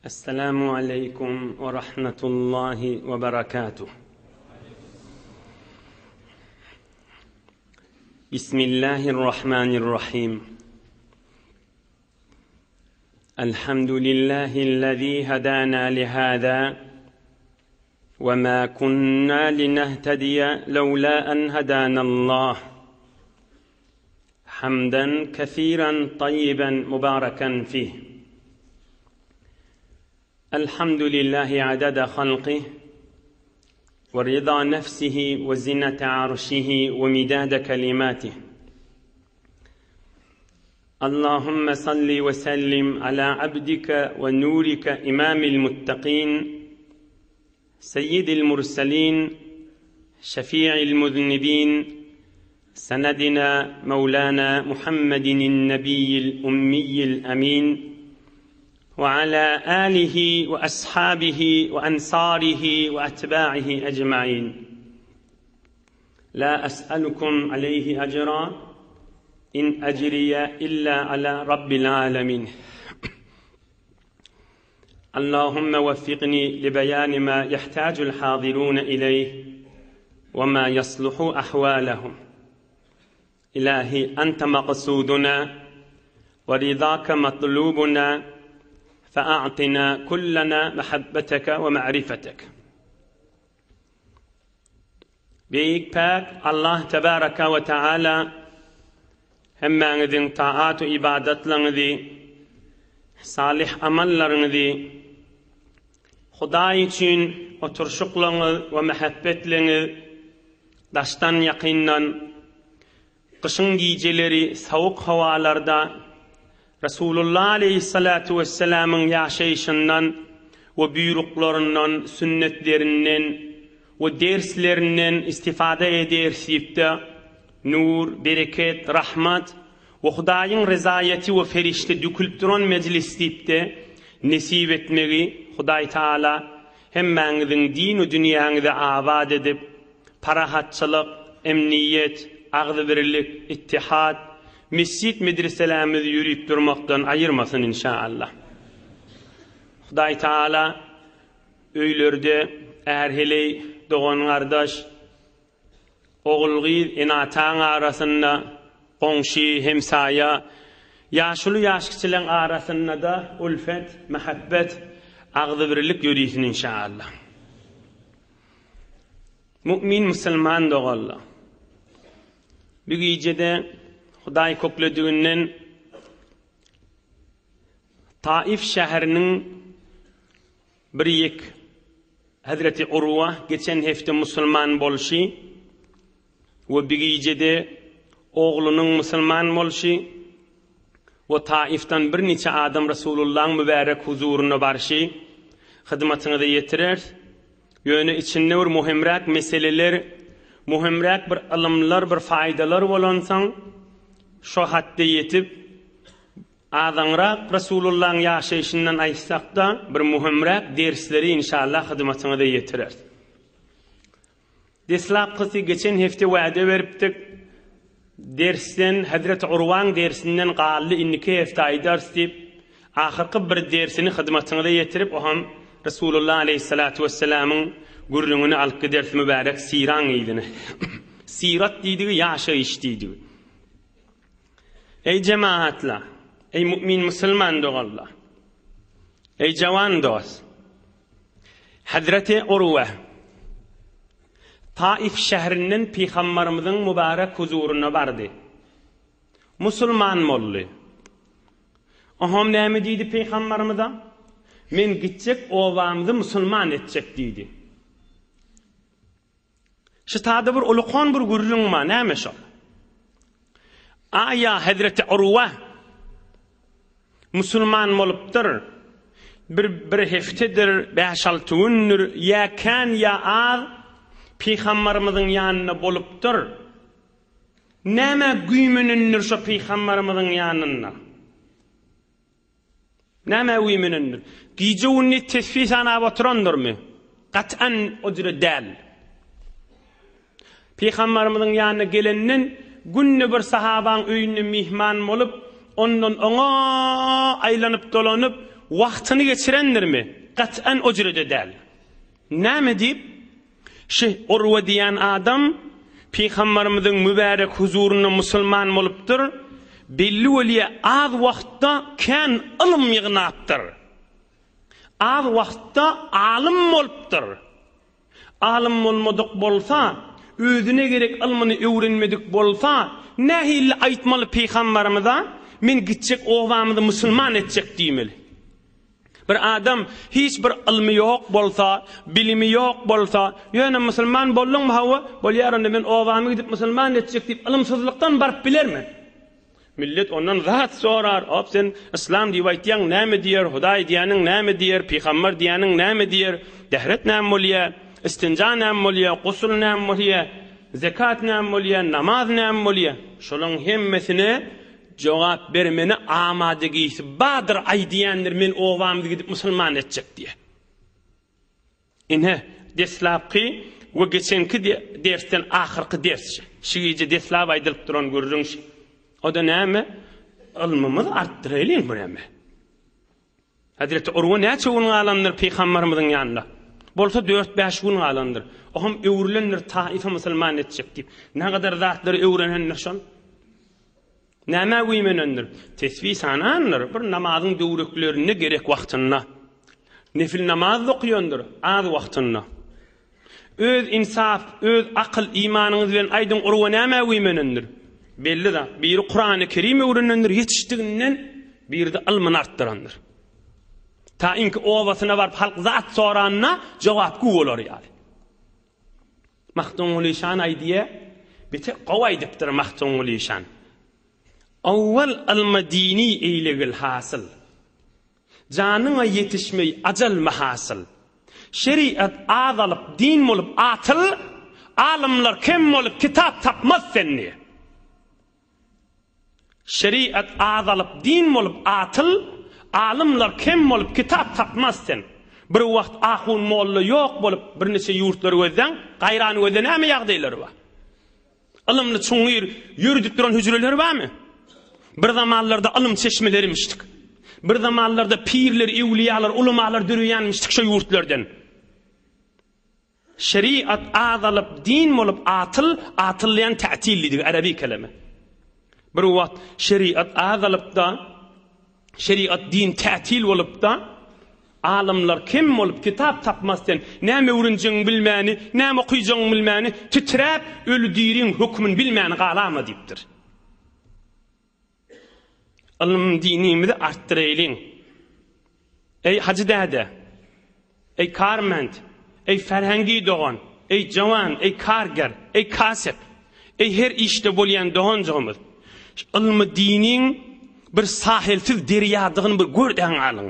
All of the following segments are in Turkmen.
Esselamu aleýkum we rahmetullahi we berekatuh. Bismillahirrahmanirrahim. Elhamdülillahi'llezî hedâna lihâzâ ve mâ kunnâ linehtediye levlâ en hedânallâh. Hamden kesiren tayyiben mübareken fih. Elhamdülillahi adede halqih ve rıza nefsihi ve zinete arşihi ve midade kelimatih. Allahümme salli ve sellim ala abdike ve nurike imamil muttakin seyyidil murselin şefi'il muznibin سندنا مولانا محمد النبي الأمي الأمين وعلى آله وأصحابه وأنصاره وأتباعه أجمعين لا أسألكم عليه أجرا إن أجري إلا على رب العالمين اللهم وفقني لبيان ما يحتاج الحاضرون إليه وما يصلح أحوالهم إلهي أنت مقصودنا ورضاك مطلوبنا فأعطنا كلنا محبتك ومعرفتك Beýik Päk Allah Tebaraka we Taala hemmäňiziň taat we ybadatlaryňyzy, salyh amallaryňyzy, Hudaý üçin oturyşyklaryňyz we mähebbetliňiz daşdan ýakyndan Gyşyň gijeleri sowuk howalarda Resulullah aleýhissalatu wessalamyň ýaşaýşyndan we buýruklaryndan, sünnetlerinden we derslerinden istifada ederis diýip-de, nur, bereket, rahmat we Hudaýyň rezaýeti we ferişde dökülip duran mejlis diýip-de nesip etmegi Hudaý Taala hemmäňiziň din-u dünýäňizi abat edip, Parahatçylyk, emniýet, agzybirlik, ittihat, mesjit medreselerimizi ýörüp durmakdan aýyrmasyn inşaallah. Hudaý Taala öýlerde är-heleý, dogan-gardaş, ogul-gyz, ene-ataň arasynda, goňşy, hemsaýa, ýaşuly ýaşkiçileň arasynda-da ulfet, mähebbet, agzybirlik ýörisin inşaallah. Mu'min musulman doganlar! Bu gijede Hudaý köklediginden Taif şäheriniň bir ýek Hezreti Urwa geçen hepde musulman bolşy we bu gijede oglunyň musulman bolşy we Taifden birniçe adam Resulullahyň mübärek huzuryna barşy hyzmatyňyza ýetireris. Ýöne içinde bir möhümräk meseleler, möhümräk bir ylymlar, bir faýdalar bolansoň, şo hatda ýetip, azaňrak Resulullahyň ýaşaýşyndan aýtsak-da, bir möhümräk dersleri inşallah hyzmatyňyza ýetireris. Deslapkysy geçen hepde wada beripdik. Dersden, Hezreti Urwaň dersinden galdy, indiki hepde aýdarys diýip, ahyrky bir dersini hyzmatyňyza ýetirip, o hem Resulullah aleýhissalatu wessalamyň gürrüňini alyp gideris mübärek syraň yzyny. Syrat diýdigi ýaşaýyş diýdigi. Eý jemagatlar! Eý mu'min musulman doganlar! Eý jawan dost! Hezreti Urwe Taif şäherinden Pygambarymyzyň mübarek huzuryna bardy. Musulman boldy. Oňam näme diýdi Pygambarymyza? Men gitjek obamyzy musulman etjek diýdi. Şu tada bir ulukan bir gürrüň bar, näme şol? Aýa Hezreti Urwa musulman bolupdyr. Bir bir hepdedir, 5-6 gündür, ýa kän ýa az pygambarymyzyň ýanynda bolupdyr. Näme güýmenendir şo pygambarymyzyň ýanynda? Nämä güýmenendir? Gije-gündiz tesbih sanap oturandyrmy? Gat'an o jüre däl. Pygambarymyzyň ýanyna gelenden günde bir sahabaň öýünde myhman bolup, ondan oňa aýlanyp-dolanyp. wagtyny geçirendirmi? Gat'an o jürede däl. Näme diýip? Şy Urwa diýen adam Pygambarymyzyň mübärek huzurynda musulman bolupdyr, belli bolýa az wagtda kän ylym ýygnapdyr. Az wagtda alym bolupdyr. Alym bolmadyk bolsa, özüne gerek ylmyny öwrenmedik bolsa, nähili aýtmaly Pygambarymyza, men gitjek obamyzy musulman etjek diýmeli. Bir adam hiç bir ylmy ýok bolsa, bilimi ýok bolsa, ýöne musulman bolduňmy, hawa, bolýar onda men obamy gidip musulman etjek diýip ylymsyzlykdan baryp bilermi? Millet ondan zat sorar, hop sen yslam diýip aýtýaň näme diýer, Hudaý diýýäniň näme diýer, pygamber diýýäniň näme diýer, dähret näme bolýar, istinja näme bolýar, gusul näme bolýar, zekat näme bolýar, namaz näme bolýar? Şolaň hemmesine Jogap bermene amadegisi bardyr aýdýandyr men obamyzy gidip musulman etjek diýe. Ine, deslapky we geçenki dersden ahyrky ders şi. Şi gije deslap aýdylyp duran gürrüň şi. O-da näme? Ylmymyzy artdyraýlyň bireme. Hezreti Urwa näçe gün galandyr pygambarymyzyň ýanynda? Bolsa dört-bäş gün galandyr. O hem öwrülendir Taife musulman etjek diýip. Nägadar zatlary öwrenendir şol. Nämä güýmenendir? Tesbi sanandyr, bir namazyň döwreklerinde gerek wagtynda. Nefil namaz okaýandyr, az wagtynda. Öz insaf, öz akyl, imanyňyz bilen aýdyň Urwa nämä güýmenendir? Belli zat, biri Kurany Kerim öwrenendir ýetişdiginden, biri-de ylmyny artdyrandyr. Ta inki obasyna baryp halk zat soranda jogapgü bolar ýaly. Magtymguly şan aýdýa, beter gowy aýdypdyr Magtymguly şan. Owwal ylmy dini eýlegil hasyl. Janyňa ýetişmeý ajal mahasyl. Şeriat azalyp din bolup atyl, alymlar kem bolup kitap tapmaz sen diýe. Şeriat azalyp din bolup atyl, alymlar kem bolup kitap tapmaz sen. Bir wagt ahun molla ýok bolup birniçe ýurtlary gözläň, gaýrany gözle näme ýagdaýlary bar. Ylymly çuňňur ýöredip duran hüjreler barmy? Bir zamanlarda ylym çeşmelerimişdik. Bir zamanlarda pirler, ewliýalar, ulamalar döreýänmişdik şo ýurtlardan. Şeriat azalyp, din bolup atyl, atyl diýen tätil diýdigi arabi keleme. Bir wagt şeriat azalyp-da, Şerigat din tätil bolupda, alymlar kem bolup kitap tapmas sen, näme öwrenjegiňi bilmäni, näme okyjagyňy bilmäni, titräp öli diriň hökümini bilmäni galama diýipdir. Ylym dinimizi artdyraýlyň. Eý hajy däde! Eý karmend! Eý ferhengi dogan! Eý jawan! Eý karger! Eý kasep! Eý her işde bolýan doganjygymyz! Şu ylmy diniň bir sahelsiz derýadygyny bir gördäň galyň.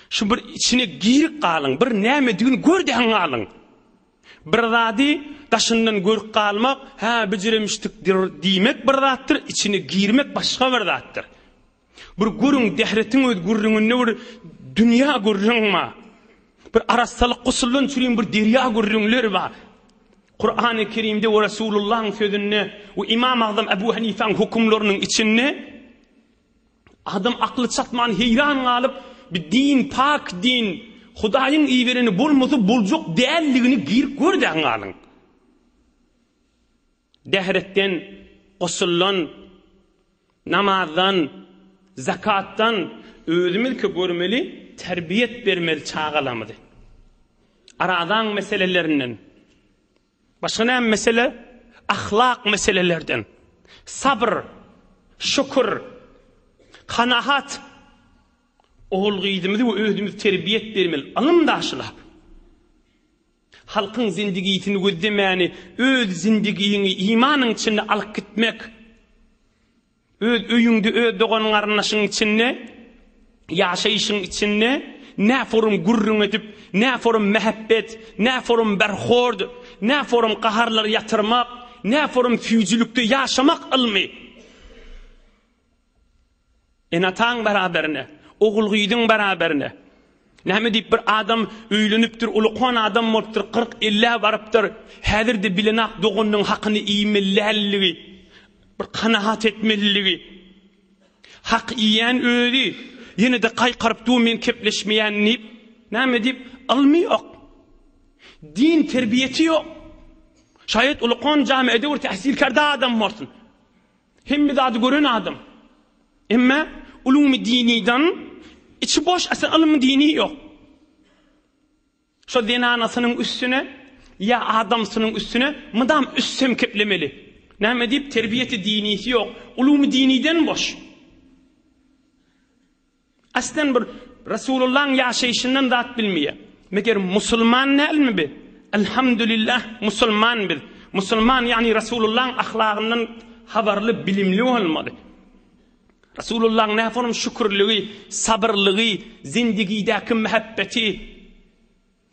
Şu bir içine girip galyň, bir nämedigini gördäň galyň. Bir zady daşyndan görüp galmak, hä bijiremişdikdir diýmek bir zatdyr, içine girmek başga bir zatdyr. Bir görüň dähretiň öz gürrüňinde bir dünýä gürrüň bar. Bir arassalyk gusuldan çürin bir derýa gürrüňler bar. Kurany Kerimde we Resulullahyň sözünde we Imam Agzam Ebu Hanifäň hökümleriniň içinde adam akly çatman heýran galyp bir din pak din Hudaýyň ibereni bolmasa boljak däldigini girip gördäň galyň. Dähretden, gusuldan, namazdan, zakatdan özümizki görmeli, terbiýet bermeli çagalarymyzy. Arazaň meselelerinden. Başga näme mesele? Ahlak meselelerden. Sabyr, şükür, kanahat. Ogul-gyzymyzy we özümizi terbiýet bermeli, ylym daşylap. Halkyň zindigisini gözlemäni, öz zindigiňi imanyň içinde alyp gitmek, öz öýüňde, öz dogan-garyndaşyň içinde, ýaşaýşyň içinde näforum gürrüň edip, näforum mähebbet, näforum berhord, näforum gaharlary ýatyrmak, näforum süýjülikde ýaşamak ylmy. Ene-ataň beraberine, ogul-gyzyň beraberine. Näme diýip bir adam öýlenipdir, ulukan adam bolupdyr, kyrk-ellä barypdyr, häzir-de bilenak doganynyň hakyny iýmeli dälligi, bir kanagat etmeliligi. Hak iýen özi. Ýene-de gaýkaryp dur men kepleşmeýän diýip. Näme diýip? Ylmy ýok. Din terbiýesi ýok. Şaýat ulukan jamiede bir täsilkerde adam bolsun. Hemme zady gören adam. Emma ulumy dinidan içi boş, asla ylmy dini ýok. Şo zenanasynyň üstüne ýa adamsynyň üstüne mydam üstem keplemeli. Näme diýip, terbiýeti dinisi ýok, ulumy diniden boş. Aslen bir Resulullahyň ýaşaýşyndan zat bilmeýär. Meger musulman dälmi biz? Elhamdülillah musulman biz. Musulman ýagny Resulullahyň ahlagyndan habarly, bilimli bolmaly. Resulullahyň näforum şükürligi, sabyrlygy, zindigidäki mähebbeti.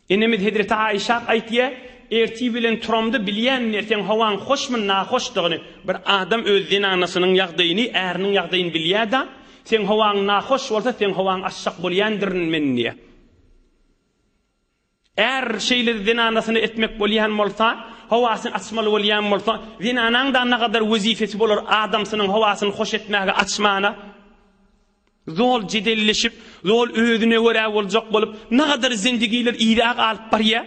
Enemiz hezreti Aişa aýtýar, Ertir bilen turamda bilýän seň howaň hoşmy, nahoşdygyny. Bir adam öz zenanasynyň ýagdaýyny, äriniň ýagdaýyny bilýär-de, seň howaň nahoş bolsa, seň howaňy açjak bolýandyryn men diýýär. Är şeýle zenanasyna etmek bolýan bolsa, howasyny açmaly bolýan bolsa, zenanaň-da nagadar wezipesi bolar adamsynyň howasyny hoş etmäge, açmana. Zol jedelleşip, zol özüne görä boljak bolup, nagadar zindigiler yza galyp barýar.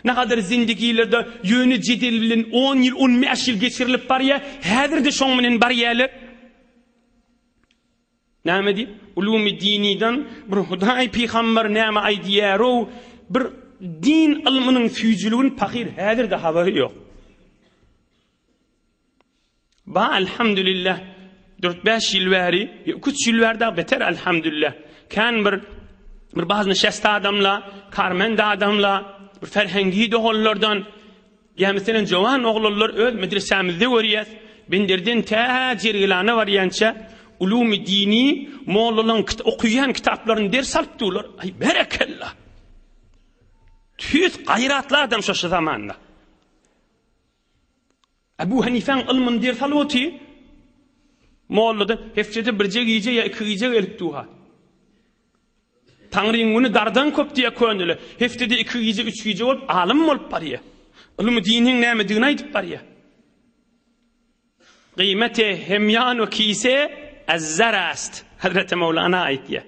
Nagadar zindigilerde ýöne jedel bilen on ýyl, on bäş ýyl geçirilip barýar. Häzir-de şoň bilen barýarlar. Näme diýip? Ulumy dinidan bir Hudaý pygamber näme aýdýar-ow, bir din ylmynyň süýjüligini pahyr häzir-de habary ýok. Ba elhamdülillah dört-bäş ýyl bäri, iki-üç ýyl bäri dagy beter elhamdülillah. Kän bir bir bazı neşeste adamla, karmend adamla, bir ferhengi doganlardan, ýa meselen jowan oglanlar öz medresämizde görýäs, Benderden tä Jergilana barýança ulumy dini mollalaryň okaýan kitaplaryny ders alyp durlar. Aý berekella. Tüýs gaýratly adam şo şu zamanda. Ebu Hanifäň ylmyny ders alyp otyr. Mollada hepdede birje gije ýa iki gije gelip duha. Taňryň güni dardan köp diýýär köneler. Hepdede iki gije, üç gije bolup alym bolup barýar. Ylmy diniň nämedigini aýdyp barýar. Gyýmeti hemýan we kise ezzer ast. Hazreti Mewlana aýtýar.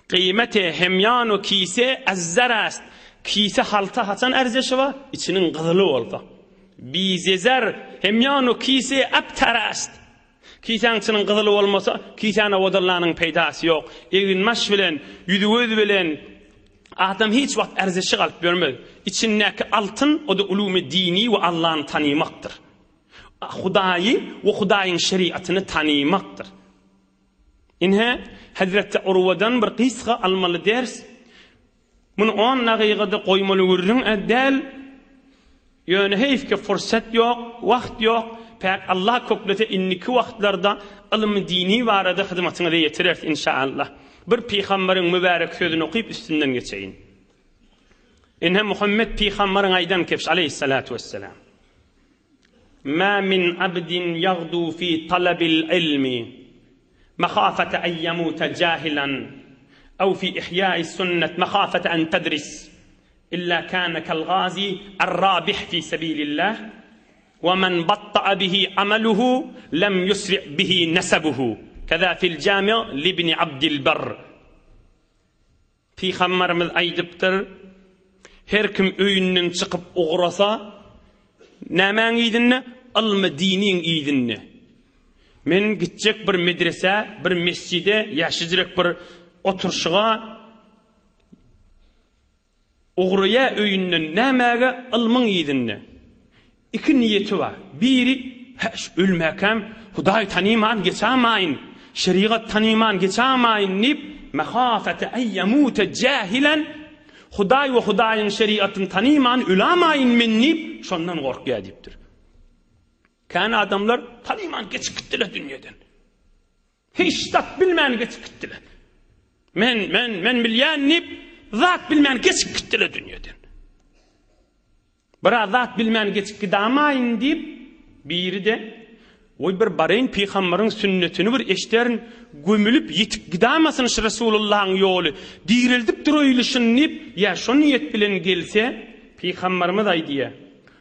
Gyýmeti hemýan we kise ezzer ast. Kise halta haçan erzeşi bar? Içiniň gyzyly bolsa. Bizezer hemýan we kise abtar ast. Kisäň içiniň gyzyly bolmasa, kisäni owadanlanyň peýdasy ýok. Eginbaş bilen, ýüzi-göz bilen adam hiç wagt erzeşi galyp ýörmez. Içindäki altyn, o-da ulumy dini we Allany tanymakdyr. Hudaýy we Hudaýyň şeriatyny tanymakdyr. Ine, Hezreti Urwadan bir gysga almaly ders. Muny on dagygada goýmaly gürrüň-ä däl. Ýöne heýf ki fursat ýok, wagt ýok. Päk Allah köklese indiki wagtlarda ylmy dini barada hyzmatyňyza ýetireris inşaallah. Bir pygamberiň mübärek sözüni okyp üstünden geçeýin. Ine Muhammet pygamberiň aýdan kebşi aleýhissalatu wesselam. Ma min abdin ýagdu fi talabil ilmi mahafata en ýamuta jahilan aw fi ihýa'is sünnet mahafata en tedris illa kana kal gazi ar-rabih fi sabilillah we men batta'a bihi amaluhu lem ýusri' bihi nesebuhu keza fil jami' libni abdil barr Pygamberimiz aýdypdyr, Her kim öýünden çykyp ugrasa, nämäň yzynda? Ylmy diniň yzynda. Men gitjek bir medresä, bir mesjide ýa şijirek bir oturyşyga ugraýa öýünden nämäge? Ylmyň yzynda. Iki niýeti bar. Biri, Häş, ölmäkäm, Hudaý tanyman geçämaýyn, şerigat tanyman geçämaýyn diýip, mehafete en ýemute jähilen, Hudaý we Hudaýyň şerigatyny tanyman ölamaýyn men diýip, şondan gorkýar diýipdir. Kän adamlar tanyman geçip gitdiler dünýeden. Hiç zat bilmän geçip gitdiler. Men, men, men bilýän diýip, zat bilmän geçip gitdiler dünýeden. Biraz zat bilmän geçip gidamaýyn diýip, biri-de, Goý bir bareýin pygambaryň sünnetini bir eşderin, gömülip ýitip gidamasyn şu Resulullahyň ýoly, direldip duraýyly şuny diýip, ýa şo niýet bilen gelse, pygambarymyz aýdýar,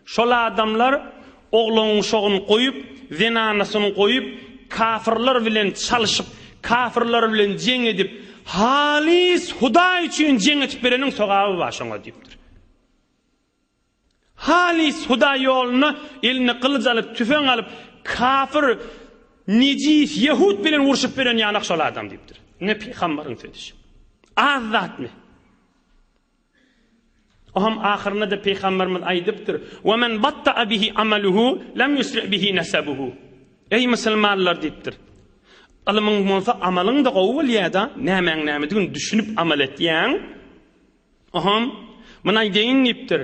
Şol adamlar oglan-uşagyny goýup, zenanasyny goýup, kafyrlar bilen çalşyp, kafyrlar bilen jeň edip, Halys Hudaý üçin jeň etip bereniň sogaby bar şoňa diýipdir. Halys Hudaý ýolunda eline gylyç alyp, tüfeň alyp, kafir, nejis, ýehud bilen urşup beren ýanak şol adam diýipdir. Ine pygambaryň sözi. Az zatmy? Ohm ahyrynda-da pygamberimiz aýdypdyr, Wa men batta'a bihi amaluhu lem yusri' bihi nasabuhu. Eý musulmanlar diýipdir. Ylmyň bolsa amalyň-da gowy bolýar-da, nämäň nämedigini düşünip amal etýäň. Ohm muny aýdaýyn diýipdir.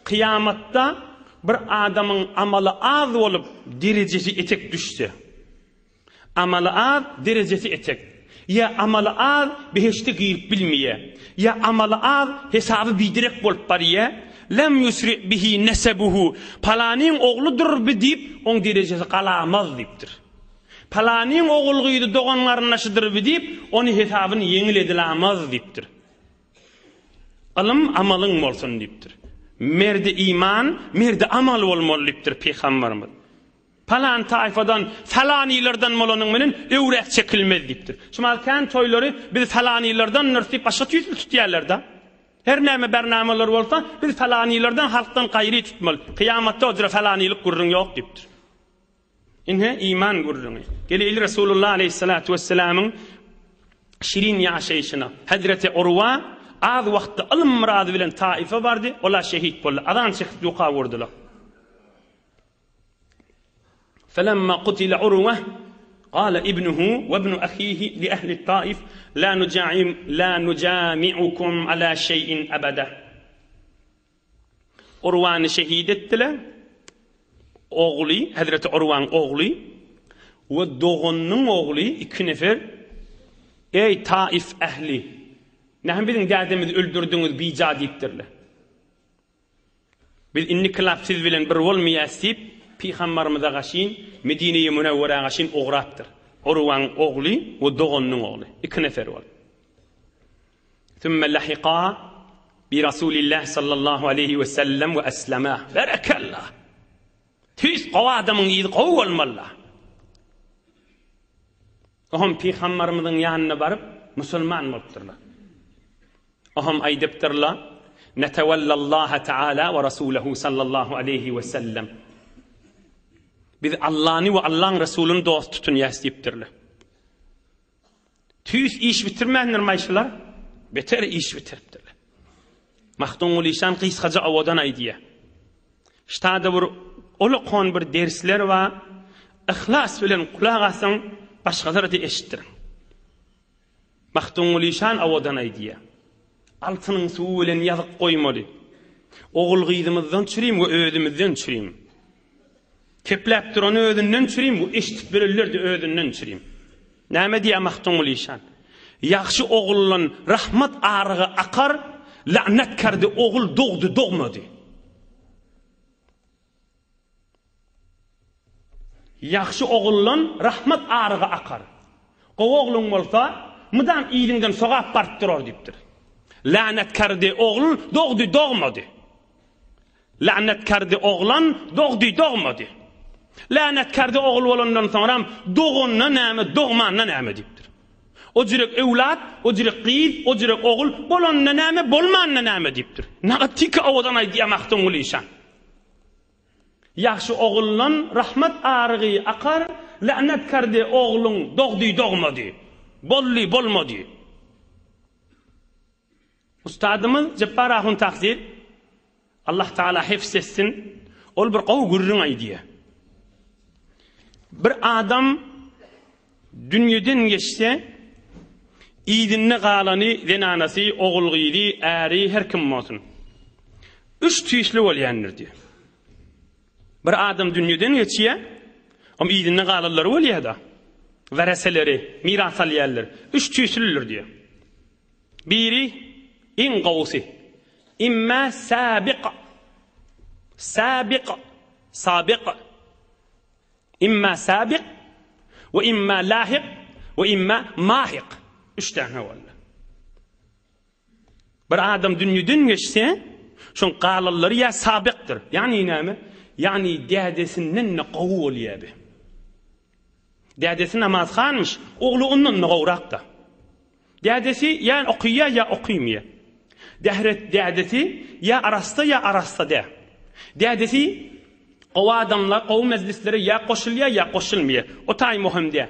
Kyýamatda bir adamyň amaly az bolup, derejesi etek düşse. Amaly az, derejesi etek. Ýa amaly az, behişde girip bilmeýär. Ýa amaly az, hesaby biderek bolup barýar. Lem ýusri bihi nesebuhu, palanyň ogludyr bi diýip, oň derejesi galamaz diýipdir. Palanyň ogul-gyzy dogan-garyndaşydyr bi diýip, ony hesabyny ýeňil edilamaz diýipdir. Ylym amalyň bolsun diýipdir. Merdi iman, merdi amal bolmaly diýipdir pygamberimiz. Palan taýfadan, falanylardan bolanyň bilen öwräk çekilmez diýipdir. Şu mahal kän toýlary biz falanylardandyr diýip başga tüýsli tutýarlar-da. Her näme bernamalar bolsa, biz falanylardan halkdan gaýry tutmaly. Kyýamatda o jüre falanylyk gürrüň ýok diýipdir. Ine iman gürrüňi. Geleýli Resulullah aleýhissalatu wessalamyň şirin ýaşaýşyna. Hezreti Urwa az wagtda ylym myrady bilen Taifa bardy, olar şehit boldy. Azan çekip duka urdular. Felemma kutile Urwe gale ibnuhu we ibnu ahihi li ehli Taif la nujaim la nujami'ukum ala şeý'in ebede. Urwany şehit etdiler. Ogly, Hazreti Urwaň ogly we doganynyň ogly iki nefer Eý Taif ähli, näme biziň dädemizi öldürdiňiz bija diýipdirler. Biz indi kylap siz bilen bir bolmaýas diýip, Pygambarymyza gaşyn Medine-i Münewwerä gaşyn ugrapdyr. Urwaň ogly we doganynyň ogly, iki nefer bolup. Sümme lahiqa bi Rasulillah sallallahu aleýhi we sellem we eslema. Berekella! Tüýs gowy adamyň yzy gowy bolmaly-la. Ohm Pygambarymyzyň ýanyna baryp, musulman bolupdyrlar. Ohm aýdypdyrlar, Netewellallaha Teala we Rasulehu sallallahu aleýhi we sellem. Biz Allany we Allaň Resulyny dost tutunýas diýipdirler. Tüýs iş bitirmändir maýşylar, beter iş bitiripdirler. Magtymguly işan gysgaja owadan aýdýar. Ştada bir ulakon bir dersler bar. Yhlas bilen gulak asyň, başgalara-da eşitdiriň. Magtymguly işan owadan aýdýar. Altynyň suwy bilen ýazyk goýmaly. Ogul-gyzymyzdan çürim we özümizden çürim. Kepläp durany özünden çürim we eşidip berenler-de özünden çürim. Näme diýýär Magtymguly işan? Ýagşy oguldan rahmat arygy akar, la'nat kerdi ogul dogdy dogmady. Ýagşy oguldan rahmat arygy akar. Gowy ogluň bolsa, mydam yzyňdan sogap baryp durar diýipdir. La'nat kerdi ogul dogdy dogmady. La'nat kerdi oglan dogdy dogmady. La'nat kerdi ogul bolandan soňram doganda näme, dogmanda näme diýipdir. O jürek öwlat, o jürek gyz, o jürek ogul bolanda näme, bolmanda näme diýipdir. Nagat tiki owadan aýdýar Magtymguly işan. Ýagşy oguldan rahmat arygy akar, la'nat kerdi ogluň dogdy dogmady. Boldy bolmady. Ustadymyz Jepbar ahun Tahzir, Allah Taala hefz etsin, ol bir gowy gürrüň aýdýar. Bir adam dünýeden geçse, yzynda galany zenanasy, ogul-gyzy, äri, her kim bolsun. Üç tüýsli bolýandyr diýýär. Bir adam dünýeden geçýär, oň yzynda galanlary bolýar-da. Wereseleri, miras alýanlar. Üç tüýslidir diýýär. Biri, iň gowusy, Imma sabiq, sabiq, sabiq, imma sabiq we imma lahiq we imma mahiq. Üç däne boldy. Bir adam dünýeden geçse, şoň galanlary ýa sabikdir. Ýagny näme? Ýagny dädesinden-de gowy bolýar bi. Dädesi namazhanmyş, ogly ondan-da gowrak-da. Dädesi ýa okyýa ýa okymýa. Dähret dädesi ýa arassa ýa arassa dä. Dädesi gowy adamlar, gowy mejlislere ýa goşulýa ýa goşulmýa. O taý möhüm dä.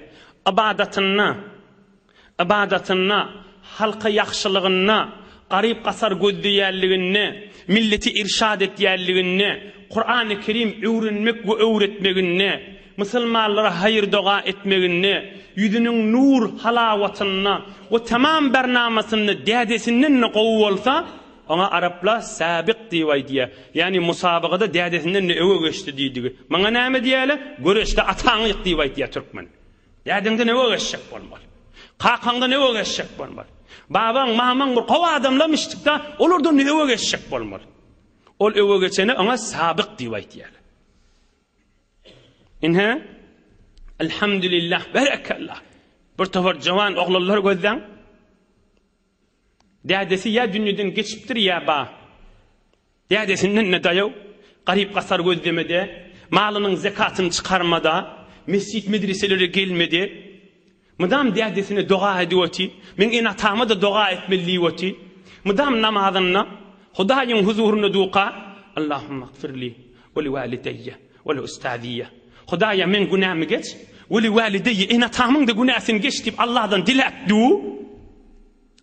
Ybadatynda, ybadatynda, halka ýagşylygynda, garyp-gasar gözleýänliginde, milleti irşad etýänliginde, Kurany Kerim öwrenmek we öwretmeginde, Musulmanlara haýyr-doga etmeginde, ýüzüniň nur halawatynda we tamam bernamasynda dädesinden-de gowy bolsa, oňa araplar säbik diýip aýdýar. Ýagny musabagada dädesinden-de öňe geçdi diýdigi. Muňa näme diýýärler? Göreşde ataňy ýyk diýip aýdýar türkmen. Dädeňden öňe geçjek bolmaly. Kakaňdan öňe geçjek bolmaly. Babaň, mamaň bir gowy adamlarmyşdyk-da, olardan öňe geçjek bolmaly. Ol öňe geçene oňa sabyk diýip aýdýarlar. Ine, elhamdülillah, berekallah. Bir topar jawan oglanlar gözläň. Dädesi ýa dünýeden geçipdir ýa ba. Dädesinden ne daýaw, garyp-gasar gözlemede, malynyň zekatyny çykarmada, mesjit medreselere gelmedi. Mydam dädesine doga edip oty. Meň ene-atama-da doga etmeli diýip oty. Mydam namazynda Hudaýyň huzurynda duka, Allahumagfirli we li walideýe we li ustaziýe. Hudaýa meň günämi geç, we li walideýe ene-atamyň-da günäsini geç diýip Allahdan diläp du.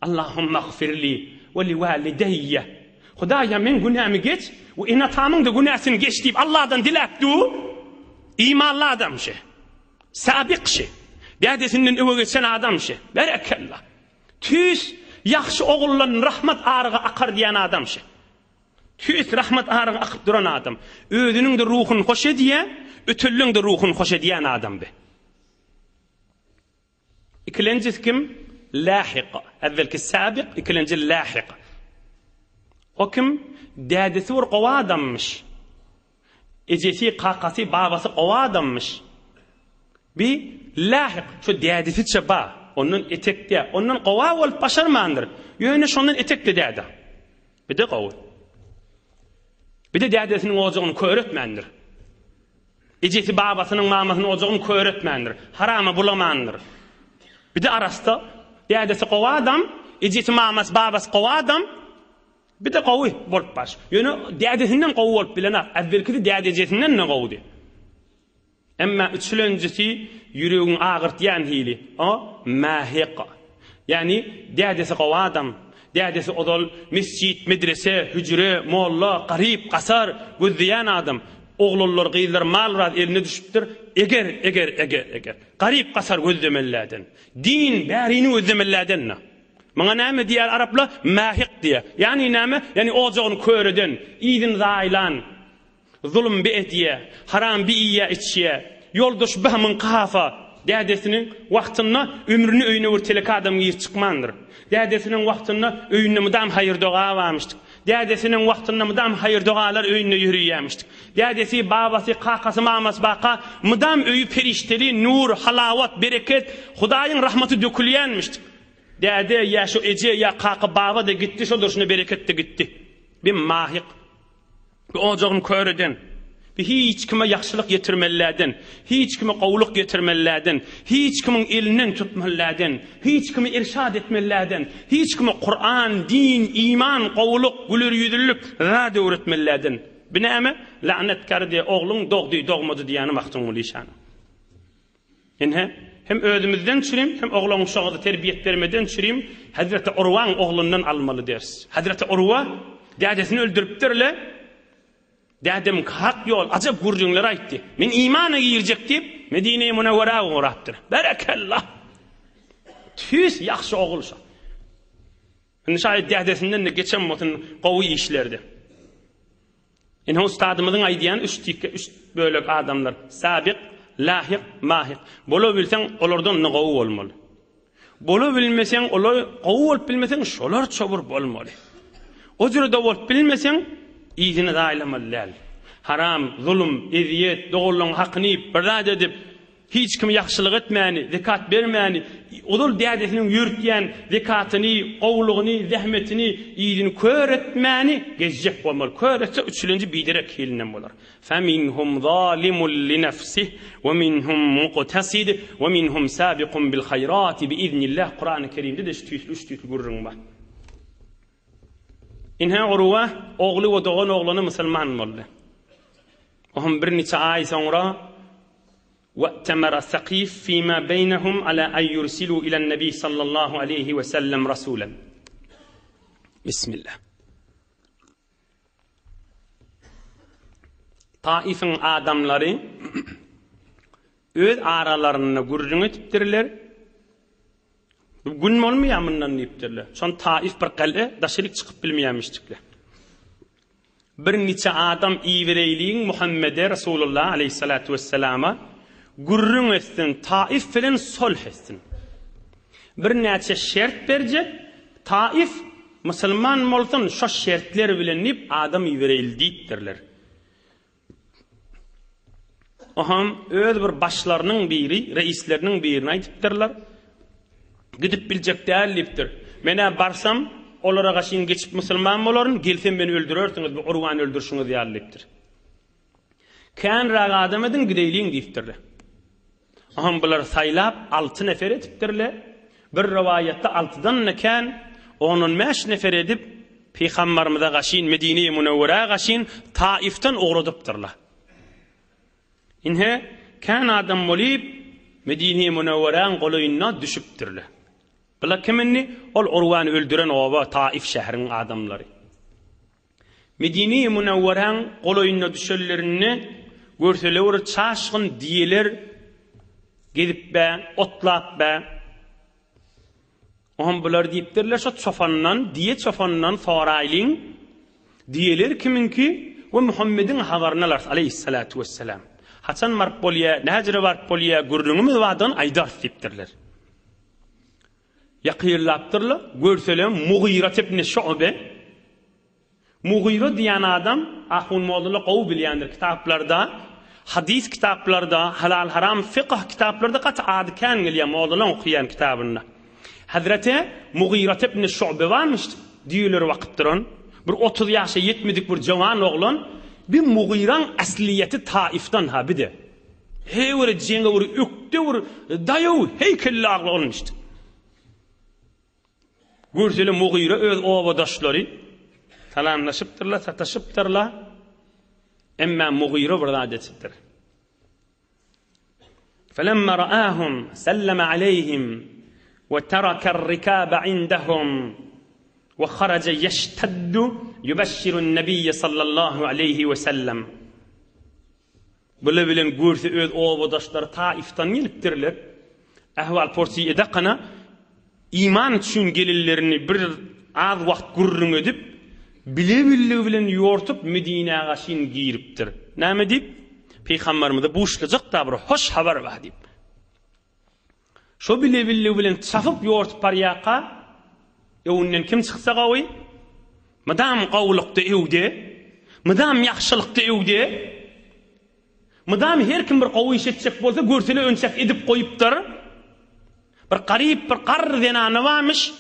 Allahumagfirli we li walideýe. Hudaýa meň günämi geç we ene-atamyň-da günäsini geç diýip Allahdan diläp du. Imanly adam şe. Sabyk şi. Dädesinden öňe geçen adam şi. Berekella. Tüýs ýagşy oguldan rahmat arygy akar diýen adam şi. Tüýs rahmat arygy akyp duran adam. Özüniň-de ruhuny hoş edýä, ötenleň-de ruhuny hoş edýän adam bi. Ikilenjisi kim? Lähik. Äwwelki sabyk, ikilenji lähik. O kim? Dädesi bir gowy adammyş. Ejesi, kakasy, babasy gowy adammyş. Bi lähik, şo dädesiçe ba, ondan etekde, ondan gowa bolup başarmandyr. Ýöne şondan etekde däde. Bir-de gowy. Bir-de dädesiniň ojagyny kör etmändir. Ejesi, babasynyň, mamasynyň ojagyny kör etmändir. Harama bulamandyr. Bir-de arassa, dädesi gowy adam, ejesi, mamasy, babasy gowy adam. Bir-de gowy bolup baş. Ýöne dädesinden gowy bolup bilenok. Äwwelkisi däde-ejesinden-de gowudy. Emma üçülenjisi ýüregiňi agyrtýan hili. O mähik. Ýagny dädesi gowy adam. Dädesi ozal mesjit, medrese, hüjre, molla, garyp, gasar gözleýän adam. Oglanlar, gyzlar mal-raz eline düşüpdir. Eger, eger, eger, eger. Garyp-gasar gözlemelilerden. Din bärini gözlemelilerden. Muňa näme diýýär araplar? Mähik diýýär. Ýagny näme? Ýagny ojagyny kör eden, yzyny zaýalan, zulum bi edýär, haram bi iýýär, içýär. Ýoldaş Bahmyň kafa, dädesiniň, wagtynda ömrüne öýüne bir telek adam girip çykmandyr. Dädesiniň wagtynda öýünde mydam haýyr-doga barmyşdyk. Dädesiniň wagtynda mydam haýyr-dogalar öýünde ýöreýärmişdik. Dädesi, babasy, kakasy, mamasy baka mydam öýi perişdeli, nur, halawat, bereket, Hudaýyň rahmaty dökülýänmişdik. Däde ýa şo eje ýa kaka baba-da gitdi şo durşuna bereket-de gitdi. Bir mahyk. Bir ojagyny kör eden. Bir hiç kime ýagşylyk ýetirmelilerden, hiç kime gowulyk ýetirmelilerden, hiç kimiň elinden tutmalylarden, hiç kimi irşad etmelilerden, hiç kime Kuran, din, iman, gowulyk, güler ýüzlülik zat öwretmelilerden. Bu näme? La'net gardy ogluň dogdy, dogmady diýýäni Magtymguly şanyň. Ine, hem özümizden çürim, hem oglan-uşagyzy terbiýet bermeden çürim, Hezreti Urwaň oglundan almaly ders. Hezreti Urwa dädesini öldüripdir-le, Dädem hak ýol, ajap gürrüňler aýtdy. Men imana girjek diýip, Medine-i Munawwara ugrapdyr. Berekella! Tüýs ýagşy ogul şo. Indi şaýat dädesinden-de geçen bolsun gowy işlerde. Ine ustadymyzyň aýdýan üç tike, üç bölek adamlar, sabyk, lahyk, mahyk. Bola bilseň olardan-da gowy bolmaly. Bola bilmeseň, olar gowy bolup bilmeseň, şolarça bir bolmaly. O jürede bolup bilmeseň, yzyny zaýalamaly däl. Haram, zulum, ezýet, doganlaryň hakyny iýip, bir zat edip. Hiç kime ýagşylyk etmäni, zekat bermäni, ozal dädesiniň ýörütýän zekatyny, gowulygyny, zähmetini yzyny kör etmäni gezjek bolmaly. Kör etse üçülenji biderek hilinden bolar. Feminhum zalimun linefsih we minhum muktasid we minhum sabiqun bil haýrati biiznillah Kurany Kerimde-de şu tüýsli üç tüýsli gürrüň bar. Ine Urwa ogly we dogan oglany musulman boldy. Ohm birniçe aý soňra We'temera Sakif fima beýnehum ala an yursilu ilen Nebi sallallahu aleýhi we sellem rasulen. Bismillah. Taifiň adamlary öz aralarynda gürrüň edipdirler. Bu gün bolmaýar mundan diýipdirler. Şon Taif bir gale, daşaryk çykyp bilmeýärmişdikler. Bir niçe adam ibereýliň Muhammede, Resulullah aleýhissalatu wesselama, gürrüň etsin, Taif bilen sulh etsin. Bir näçe şert berjek, Taif musulman bolsun, şo şertler bilen diýip adam ibereýli diýipdirler. Oham öz bir başlarynyň biri, reisleriniň birine aýdypdyrlar. Gidip biljek däl diýipdir. Men-ä barsam, olara gaşyn geçip musulman bolaryn, gelsem meni öldürersiňiz, bu Urwany öldürişiňiz ýaly diýipdir. Känräk adam ediň, gideýliň diýipdirler. Oňam bular saýlap alty nefer edipdirler. Bir rowaýatda altydan-da kän, ondan bäş nefer edip, Pygambarymyza gaşyn, Medine-i Münewwerä gaşyn Taifden ugradypdyrlar. Ine, kän adam bolyp, Medine-i Münewweräň golaýynda düşüpdirler. Bular kim indi? Ol Urwany öldüren oba, Taif şäheriniň adamlary. Medine-i Münewweräň golaýynda düşenlerinde görseler bir çaşgyn diýeler gezip bä, otlap bä. Oňam bular diýipdirler, şo çopandan, diýe çopandan soraýlyň, diýeler kimiňki we Muhammediň habaryny alarys, aleýhissalatu wessalam. Haçan baryp bolýa, näjere baryp bolýa, gürrüňimiz bardygyny aýdarys diýipdirler. Ýakynlapdyrlar, görseler Mugyrat ibn Şu'be, Mugyra diýen adam ahun mollalar gowy bilýändir kitaplarda, hadys kitaplarda, halal-haram fykyh kitaplarda gaty ady kän gelýär mollalaň okaýan kitabynda. Hazreti Mugyrat ibn Şu'be barmyş düýeleri bakyp duran, bir 30 ýaşa ýetmedik bir jowan oglan, bir Mugyraň aslyýeti Taifdan ha bir-de. Heý bir jeňe bir ökde bir daýaw heýkelli agly bolmuşdy. Görsele Mugyra öz obadaşlary salamlaşypdyrlar, sataşypdyrlar. Emma Mugyra bir zat etipdir. Felemma ra'ahum selleme aleyhim we teraka ar-rikaba indahum we haraja yeştaddu yubashshiru an-nabiyya sallallahu aleyhi we sellem. Bile bilen görse öz obadaşlary Taifdan gelipdirler. Ahwal-porsy edakana iman üçin gelinlerini bir az wagt gürrüň edip, bile-billigi bilen ýortup Medinä gaşyn giripdir. Näme diýip? Pygamberimize buşlajak-da bir hoş habar bar diýip. Şo bile-billigi bilen çapyp ýortup barýarka, öňünden kim çyksa gowy? Mydam gowulykda öwde, mydam ýagşylykda öwde. Mydam her kim bir gowy iş etjek bolsa, görsele önçäk edip goýupdyr. Bir garyp bir garry zenany barmyş.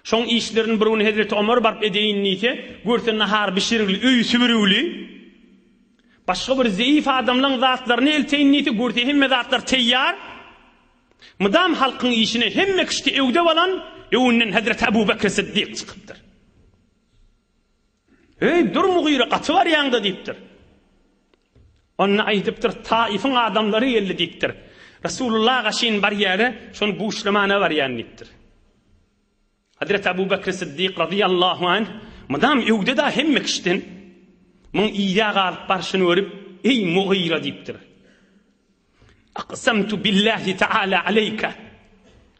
Şoň işlerini bir gün Hezreti Omar baryp edeýin diýse, görse nahar bişirigli, öýi sübürigli. Başga bir zeýif adamlaň zatlaryny elteýin diýse, görse hemme zatlar teýýar. Mydam halkyň işine hemme kişide öwde bolan öwünden Hezreti Abu Bekr Siddik çykypdyr. Heý, dur Mugyra, gaty barýaň-da diýipdir. Onda aýdypdyr, Taifiň adamlary geldi diýipdir. Resulullah gaşyn barýara, şony buşlamana barýan diýipdir. Hazreti Abu Bekr Siddik razyýallahu anh mydam öwde-da hemme kişiden muň yza galyp barşyny görüp, Eý, Mugyra diýipdir. Aksamtu billahi taala aleýke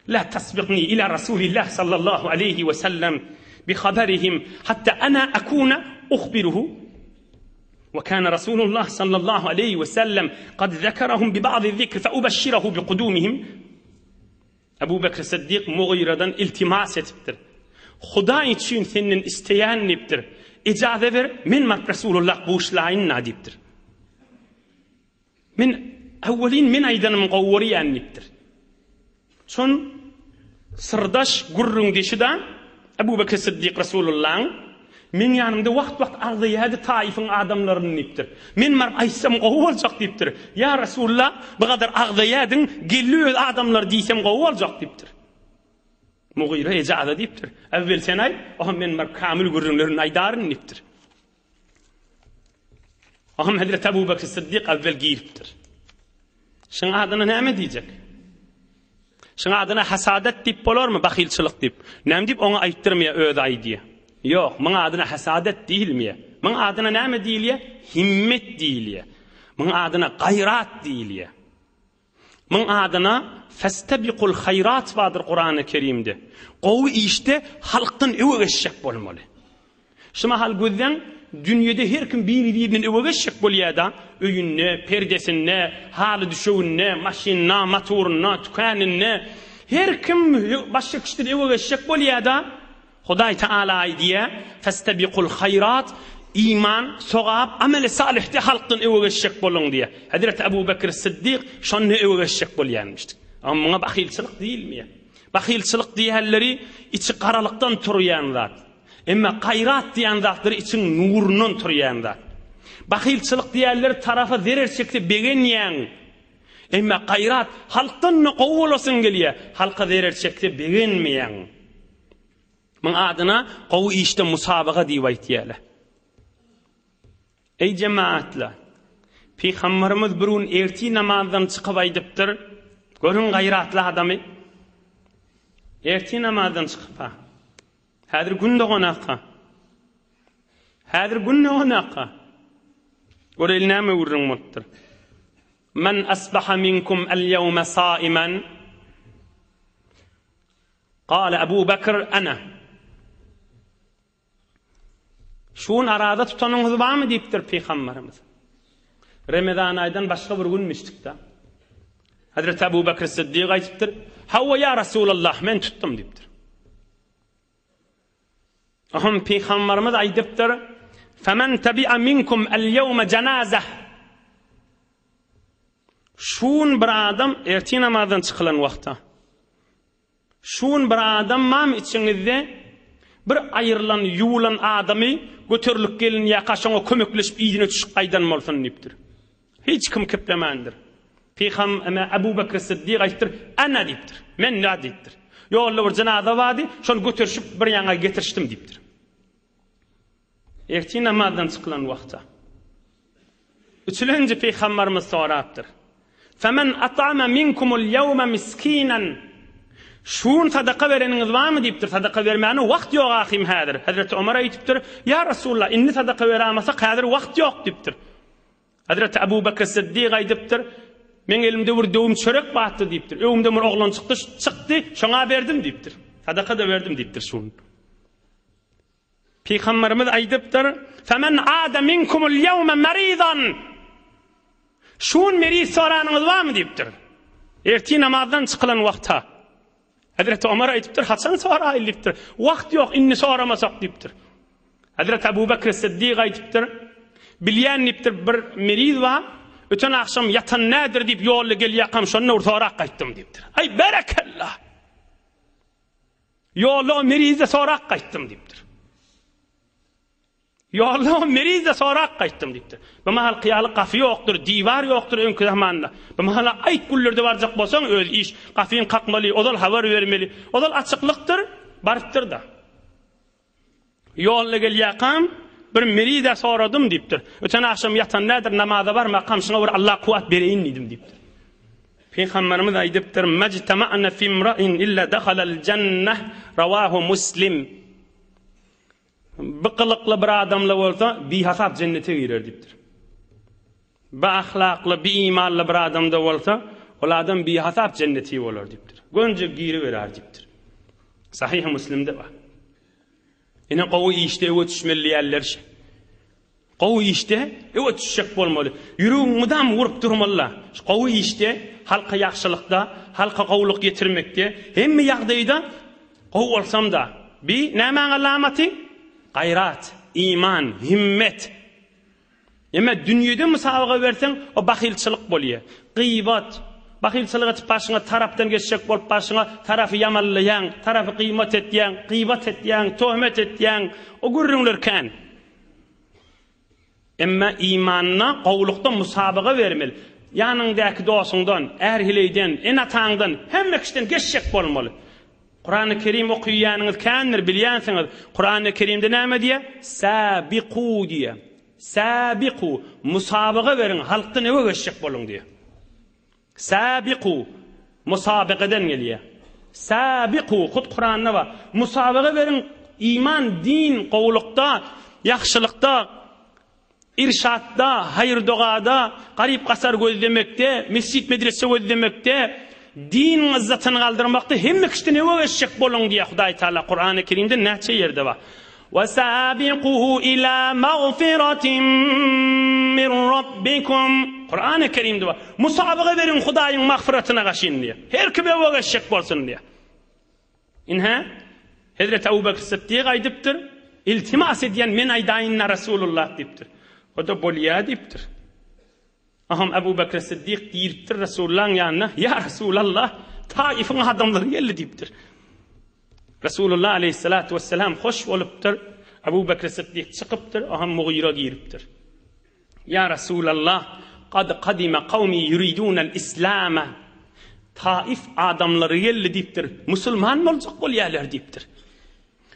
la tasbikni ila Rasulillah sallallahu aleýhi we sellem bi haberihim hatta ana akuna uhbiruhu we kana Rasulullah sallallahu aleýhi we sellem kad zekerahum bi ba'di zikr fe ubeşşirehu bi kudumihim Ebu Bekr Siddik Mugyradan iltimas etipdir. Hudaý üçin senden isleýän diýipdir. Ejaza ber, men baryp Resulullah buşlaýyn-da diýipdir. Men. Awwelin men aýdanymy gowy görýän diýipdir. Şon syrdaş gürrüňdeşi-da Ebu Bekir Syddyk Resulullaň, Meň ýanymda wagt-wagt agzaýardy Taifyň adamlaryny diýipdir. Men baryp aýtsam gowy boljak diýipdir. Ýa Resulullah, bu gadar agzaýardyň, geldi öz adamlary diýsem gowy boljak diýipdir. Mugyra ejaza diýipdir. Äwwel sen aýt, oňa men baryp kamil gürrüňlerini aýdaryn diýipdir. Oňa Hezreti Abu Bekr Siddik äwwel giripdir. Şuň adyna näme diýjek? Şuň adyna hasadat diýip bolarmy, bahylçylyk diýip? Näme diýip oňa aýtdyrmaýar, özi aýdýar. Ýok, muň adyna hasadat diýilmeýär. Muň adyna näme diýilýär? Himmet diýilýär. Muň adyna gaýrat diýilýär. Muň adyna Festebiqul haýrat bardyr Kurany Kerimde. Gowy işde halkdan öňe geçjek bolmaly. Şu mahal gözleň dünýede her kim biri-birinden öňe geçjek bolýada, öýünde, perdesinde, haly düşeginde, maşynynda, motorynda, tükäninde her kim başga kişiden öňe geçjek bolýada. Hudaý Teala aýdýar, Festebiqul haýrat, iman, sogap, ameli salyhda halkdan öňe geçjek boluň diýýär. Hezreti Ebu Bekir Siddik şonda öňe geçjek bolýanmyşdyk. Amma muňa bahylçylyk diýilmeýär. Bahylçylyk diýenleri içi garalykdan turýan zat. Emma gaýrat diýen zatlary içiň nurundan turýan zat. Bahylçylyk diýenleri tarapa zerer çekse begenýäň. Emma gaýrat halkdan-da gowy bolasyň gelýär. Halka zerer çekse begenmeýäň. Muň adyna gowy işde musabaga diýip aýtýarlar. Eý jemaatlar! Pygamberimiz bir gün ertir namazdan çykyp aýdypdyr, Görüň gaýratly adamy. Ertir namazdan çykyp-ha. Häzir gün doganaka. Häzir gün doganaka. Göreli näme gürrüň bolupdyr. Men asbaha minkum al-yawma saiman Gale Ebu Bekr Ene. Şu gün araza tutanyňyz barmy diýipdir pygamberimiz. Remezan aýdan başga bir günmüşdik-de. Hazreti Ebu Bekr Siddik aýdypdyr, Hawa ýa Resulallah, men tutdum diýipdir. Aham pygamberimiz aýdypdyr, Femen tebi'a minkum el-yevme janazah. Şu gün bir adam ertir namazdan çykylan wagtda Şu gün bir adam barmy içiňizde bir aýrylan, ýuwulan adamy göterilip gelinýärka şoňa kömekleşip yzyna düşüp gaýdan bolsun diýipdir. Hiç kim keplemändir. Pygam eme Ebu Bekr Siddik aýtdyr, Ana diýipdir. Men nä diýipdir. Ýolda bir jynaza bardy, şony göterişip bir ýaňa getirişdim diýipdir. Ertir namazdan çykylan wagta. Üçülenji pygamberimiz sorapdyr. Femen atama minkumul ýewme miskinan. Şu gün sadaka bereniňiz barmy diýipdir. Sadaka bermäne wagt ýok ahym häzir. Hazreti Omar aýdypdyr, Ýa Resulallah, indi sadaka beramasak häzir wagt ýok diýipdir. Hazreti Abu Bekr Siddik aýdypdyr, Meň elimde bir döwüm çörek bardy diýipdir. Öňümden bir oglan çykdy, çykdy, şoňa berdim diýipdir. Sadaka-da berdim diýipdir şu gün. Pygamberimiz aýdypdyr, Femen ada minkumul ýewme maridan. Şu gün meriz soranyňyz barmy diýipdir. Ertir namazdan çykylan wagta. Hazreti Omar aýdypdyr, haçan soraýyl diýipdir. Wagt ýok, indi soramasak diýipdir. Hazreti Abu Bekr Siddik aýdypdyr, bilýän diýipdir, bir meriz bar, öten agşam ýatan nädir diýip ýolda gelýärkam şonda bir sorap gaýtdym diýipdir. Aý berekella! Ýolda o merizde sorap gaýtdym diýipdir. Ýolda o merizde sorap gaýtdym diýipdir. Bu mahal kyýaly gapy ýokdur, diwar ýokdur öňki zamanda. Bu mahala aýt günlerde barjak bolsaň öz iş, gapyny kakmaly, ozal habar bermeli. Ozal açyklykdyr, barypdyr-da. Ýolda gelýärkäm, bir meriz-ä soradym diýipdir. Öten agşam ýatan nädir, namaza barmakam şuňa bir Allah kuwwat bereýin diýdim diýipdir. Pygamberimiz aýdypdyr, Majtama'na fi imra'in illa dakhalal jannah, rawahu Muslim. Bu gylykly bir adamla bolsa, bihasap jennete girer diýipdir. Bi ahlakly, bi imanly bir adamda bolsa, ol adam bihasap jenneti bolar diýipdir. Gönje giriberer diýipdir. Sahyh Muslimde bar. Ine gowy işde öwe düşmeli diýýärler şe. Gowy işde öwe düşjek bolmaly. Ýüregiň mydam urup durmaly-la. Şu gowy işde, halka ýagşylykda, halka gowulyk ýetirmekde, hemme ýagdaýda gowy bolsam-da, bi nämäň alamaty? Gaýrat, iman, himmet. Emma dünýede musabaga berseň, o bahylçylyk bolýar. Gybat, bahylçylyk etip başyňa tarapdan geçjek bolup başyňa tarapy ýamanlaýaň, tarapy gyýmat etýäň, gybat etýäň, töhmet etýäň, o gürrüňler kän. Emma imanda, gowulykda musabaga bermeli. Ýanyňdaky dostuňdan, är-heleýden, ene-ataňdan, hemme kişiden geçjek bolmaly. Kurany Kerim okyýanyňyz kändir, bilýänsiňiz. Kurany Kerimde näme diýýär? Sabiku diýýär. Sabiku, musabaga beriň, halkdan öňe geçjek boluň diýýär. Sabiku, musabakadan gelýär. Sabiku, hut Kuranda bar. Musabaga beriň, iman, din, gowulykda, ýagşylykda, Irşatda, haýyr-dogada, garyp-gasar gözlemekde, mesjit-medrese gözlemekde, din yzzatyny galdyrmakda hemme kişiden öňe geçjek boluň diýýär Hudaý Taala Kurany Kerimde näçe ýerde bar. Wa sabiqu ila magfiratin min rabbikum. Kurany Kerimde bar. Musabaga beriň Hudaýyň magfyratyna gaşyn diýýär. Her kim öňe geçjek bolsun diýýär. Ine, Hezreti Abu Bekr Sytdyk aýdypdyr, Iltimas edýän men aýdaýyn-da Resulullah diýipdir. O-da bolýa diýipdir. Aham Abu Bekr Sytdyk giripdir Resulullahyň ýanyna, Ýa Resulallah, Taifiň adamlary geldi diýipdir. Resulullah aleyhissalatu vesselam hoş bolupdyr. Abu Bekr Sytdyk çykypdyr, aham Mugyra giripdir. Ýa Resulallah, kad kadime kawmi ýuridunel islame, Taif adamlary geldi diýipdir, musulman boljak bolýarlar diýipdir.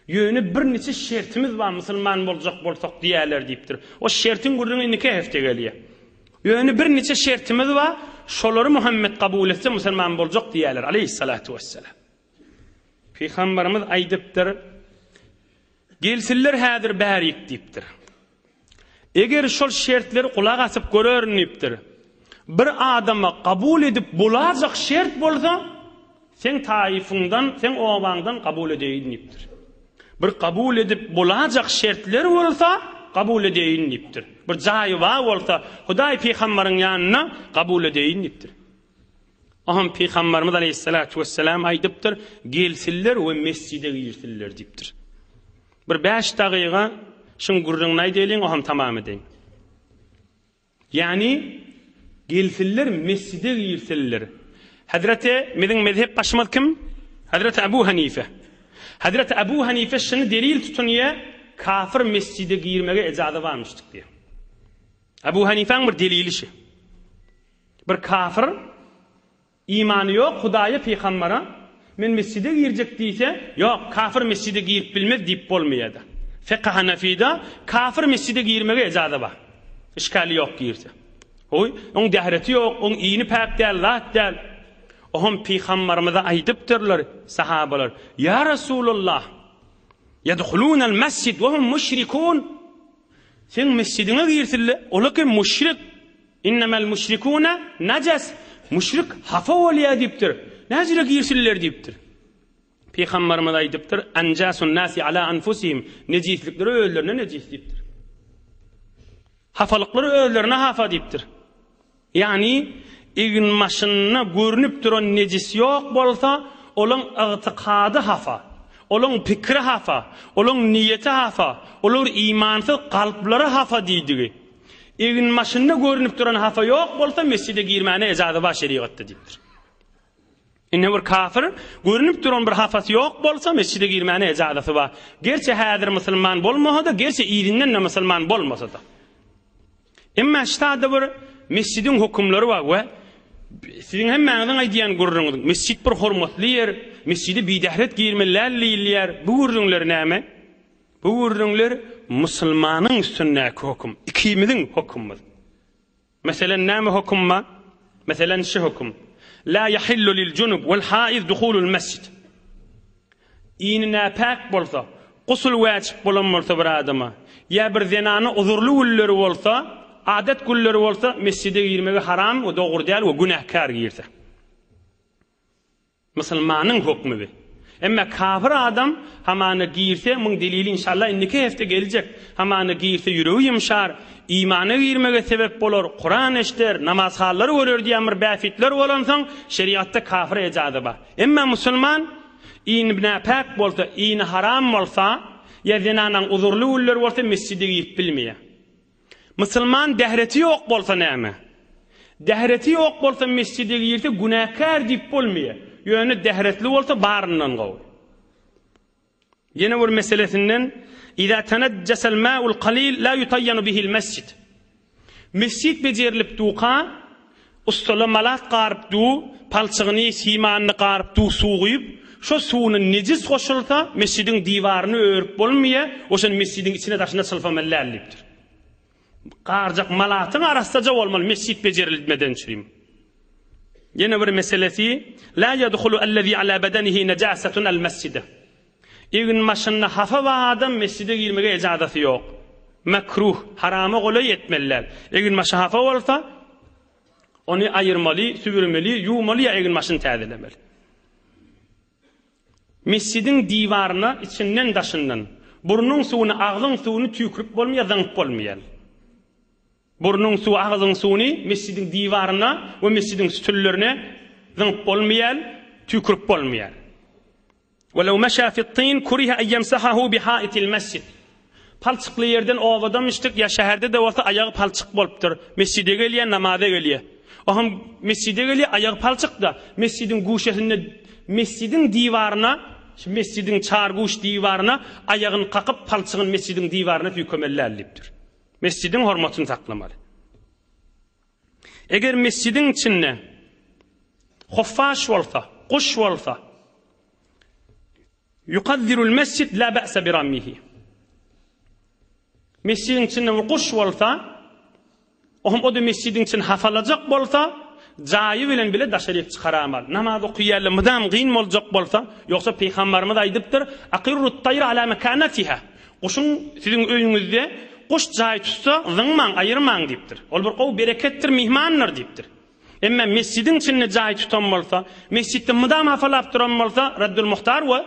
Ýöne birniçe şertimiz bar musulman boljak bolsak diýýärler diýipdir. O şertiň gürrüňi indiki hepde gelýär. Ýöne birniçe şertimiz bar, şolary Muhammet kabul etse musulman boljak diýýärler, aleýhissalatu wessalam. Pygamberimiz aýdypdyr, Gelsinler häzir bärik diýipdir. Eger şol şertleri gulak asyp görerin diýipdir. Bir adama kabul edip bolajak şert bolsa, seň taýyfyňdan, seň obaňdan kabul edeýin diýipdir. Bir kabul edip bolajak şertler bolsa, kabul edeýin diýipdir. Bir jaýy bar bolsa, Hudaý pygambaryň ýanynda kabul edeýin diýipdir. Oňam Pygambarymyz aleýhissalatu wessalam aýdypdyr, Gelsinler we mesjide girsinler diýipdir. Bir bäş dagyga şuň gürrüňini aýdaýlyň, oňam tamam edeýin. Ýagny, gelsinler mesjide girsinler. Hezreti biziň mezhep başymyz kim? Hezreti Abu Hanife. Hezreti Abu Hanife şuny delil tutunýar, kafir mesjide girmege ejaza barmyşdyk diýýär. Abu Hanifäň bir delili şi. Bir kafir, imany ýok Hudaýa, pygambara, men mesjide girjek diýse, ýok, kafir mesjide girip bilmez diýip bolmaýada. Fekh Hanafida kafir mesjide girmege ejaza bar. Işgali ýok girse. Oý, oň dähreti ýok, oň ini päk däl, zat däl. Oňam pygambarymyza aýdypdyrlar sahabalar, Ýa Resulallah, ýedhulunal mesjid we hum müşrikun. Seň mesjidiňe girsinler, olar kim müşrik. Innemel müşrikune najas, müşrik hapa bolýar diýipdir. Näjüre girsinler diýipdir. Pygamberimiz aýdypdyr, Anjasun nasi ala anfusihim, nejislikleri özlerine nejis diýipdir. Hapalyklary özlerine hapa diýipdir. Ýagny eginbaşynda görnüp duran nejis ýok bolsa, olaň ygtykady hapa, olaň pikiri hapa, olaň niýeti hapa, olar imansyz kalplary hapa diýdigi. Eginbaşynda görnüp duran hapa ýok bolsa mesjide girmäne ejaza bar şerigatda diýipdir. Indi bir kafir görnüp duran bir hapasy ýok bolsa mesjide girmäne ejazasy bar. Gerçi häzir musulman bolmasa-da, gerçi yzyndan-da musulman bolmasa-da. Emma ştada bir mesjidiň hökümleri bar we siziň hemmäňiziň aýdýan gürrüňiz, mesjit bir hormatly ýer, mesjide bidähret girmeli däl diýilýär. Bu gürrüňler näme? Bu gürrüňler musulmanyň üstündäki höküm, ikimiziň hökümimiz. Meselen näme höküm bar? Meselen şu höküm. La yahillu lil junub wal haiz duhulul mesjid. Ini näpäk bolsa, gusul wäjip bolan bolsa bir adama, ýa bir zenana uzurly günleri bolsa, adat günleri bolsa mesjide girmegi haram we dogry däl we günäkär girse. Musulmanyň hokmy bi. Emme kafir adam hamana girse, muň delili inşallah indiki hepde geljek, hamana girse ýüregi ýumşar, imana girmege sebep bolar, Kuran eşder, namazhanlary görer diýen bir bähbitler bolansoň, şerigatda kafire ejaza bar. Emme musulman ini näpäk bolsa, ini haram bolsa, ýa zenanaň uzurly günleri bolsa mesjide girip bilmeýär. Musulman dähreti ýok bolsa näme? Dähreti ýok bolsa mesjide girse günäkär diýip bolmaýar. Ýöne dähretli bolsa baryndan gowy. Ýene bir meselesinden, Iza tanajjasal ma'ul qalil la yutayyanu bihil mesjid. Mesjid bejerilip duka, ustala malat garyp du, palçygyny, simanyny garyp du suw guýup, şo suwuna nejis goşulsa, mesjidiň diwaryny örüp bolmaýar, oşony mesjidiň içine daşyna çylpamaly däl diýipdir. Garjak malatyň arassaja bolmaly mesjit bejerilmeden çürim. Ýene bir meselesi, La yedhulu ellezî alâ bedenihi nejâsetun el mesjide. Eginbaşynda hapa bar adam mesjide girmege ejazasy ýok. Mekruh, harama golaý etmeli däl. Eginbaşy hapa bolsa, ony aýyrmaly, sübürmeli, ýuwmaly ýa eginbaşyny täzelemeli. Mesjidiň diwaryna içinden daşyndan burnuň suwuny agzyň suwuny tüýkürip bolmaýar zyňyp bolmaýar. Burnuň suwy agzyň suwuny mesjidiň diwaryna we mesjidiň sütünlerine zyňyp bolmaýar tüýkürip bolmaýar. Welew meşa fit-tin kuriha en ýemsahahu bihaitil mesjid. Palçykly ýerden obadan düşdük, ýa şäherde-de bolsa aýagy palçyk bolupdyr. Mesjide gelýär, namaza gelýär. O hem mesjide gelýär, aýagy palçyk-da. Mesjidiň guşesinde, mesjidiň diwaryna, şu mesjidiň çarguş diwaryna aýagyny kakyp, palçygyny mesjidiň diwaryna süýkemeli däl diýipdir. Mesjidiň hormatyny saklamaly. Eger mesjidiň içinde hoffaş bolsa, guş bolsa, Yukazzirul mesjid la ba'sa bi rammihi. Mesjidiň içinde bir guş bolsa, o hem o-da mesjidiň içini hafalajak bolsa, jaýy bilen bile daşaryk çykaramaly. Namaz okaýarlar, mydam gyn boljak bolsa, ýogsa Pygambarymyz aýdypdyr, Akirrut taýra ala mekanatiha. Guşuň siziň öýüňizde guş jaý tutsa, zyňmaň, aýyrmaň diýipdir. Ol bir gowy bereketdir, myhmandyr diýipdir. Emma mesjidiň içinde jaý tutan bolsa, mesjitde mydam hafalap duran bolsa, Raddul Muhtar we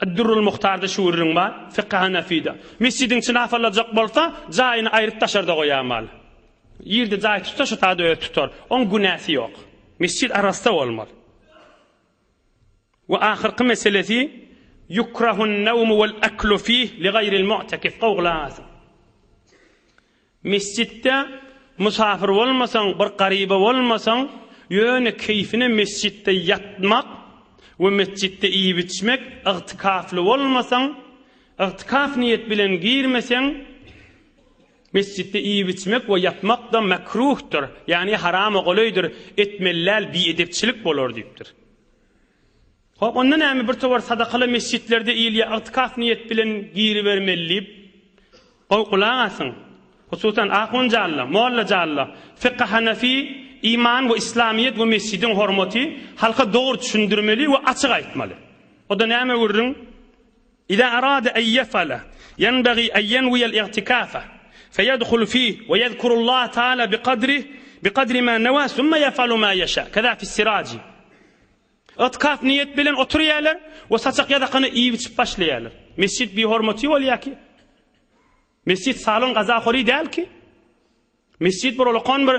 Ad-Durrul Muhtarda şu gürrüň bar, Fykhy Hanafyda. Mesjidiň içinde hafalajak bolsa, jaýyny aýryp daşarda goýamaly. Ýerde jaý tutsa, şu sada özi tutar. Oň günäsi ýok. Mesjit arassa bolmaly. We ahyrky meselesi, Ýukrahun-nawmu wal-aklu fih li gaýril mu'takif. Gowy gulak asyň. Mesjitde mysafyr bolmasaň, bir garyba bolmasaň, ýöne keýfine mesjitde ýatmak we mesjitde iýip-içmek, ygtykafly bolmasaň, ygtykaf niýet bilen girmeseň, mesjitde iýip-içmek we ýatmak-da mekruhdyr, ýagny harama golaýdyr, etmeli däl, biedepçilik bolar diýipdir. Hop, onda näme bir towar sadakaly mesjitlerde iýilýär, ygtykaf niýet bilen giribermeli diýip, gowy gulak asyň. Hususan ahun jalla, molla jalla, fykhy hanafi, iman we islamyýet we mesjidiň hormaty halka dogry düşündirmeli we açyk aýtmaly. O-da näme gürrüň? Iza arada en yef'ale, yenbagi en yenwi'el i'tikafe, feyedhulu fih we yezkurullaha taala biqadrih, biqadri ma newa summa yef'alu ma yeşa, keza fis-siraji. Ygtykaf niýet bilen oturýarlar we saçak ýazakany iýip-içip başlaýarlar. Mesjit bihormaty bolýar ki. Mesjit salon gazahori däl ki. Mesjit bir olakan bir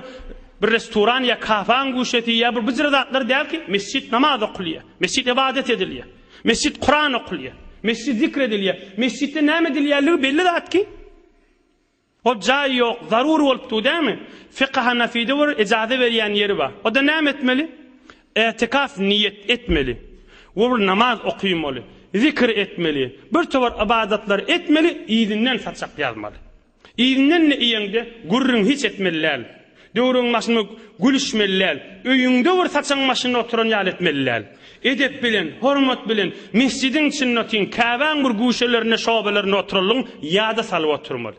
bir restoran ýa kafaň guşesi ýa bir bijir zatlar däl ki. Mesjit namaz okulýar. Mesjit ibadet edilýär. Mesjit Kuran okulýar. Mesjit zikr edilýär. Mesjitde näme edilýärligi belli zat ki. Ol jaý ýok, zarur bolup dur dämi? Fykh Hanafide bir ejaza berýän ýeri bar. O-da näme etmeli? Ätikaf niýet etmeli we bir namaz okymaly, zikir etmeli, bir towar ybadatlary etmeli, yzyndan saçak ýazmaly. Yzyndan-da iýeňde gürrüň hiç etmeli däl. Döwrüň başynda gülüşmeli däl. Öýüňde bir saçagyň başynda oturan ýaly etmeli däl. Edep bilen, hormat bilen, mesjidiň içinde otyň, Käbäň bir güşelerinde, şobelerinde oturallygyň ýada salyp oturmaly.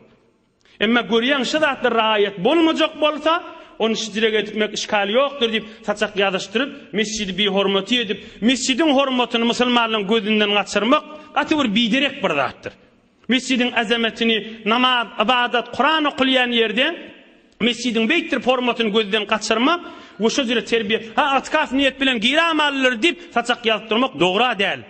Emma görýäň şu zatlar raýat bolmajak bolsa, ony şijirek etmek işgal ýokdur diýip, saçak ýazyşdyryp, mesjidi bihormaty edip, mesjidiň hormatyny musulmanlaryň gözünden gaçyrmak gaty bir biderek bir zatdyr. Mesjidiň azametini, namaz, ybadat, Kuran okulýan ýerde mesjidiň beýtdirip hormatyny gözden gaçyrmak we şo jüre terbiýe, ha ygtykaf niýet bilen giramalydyr diýip saçak ýazyp durmak dogra däl.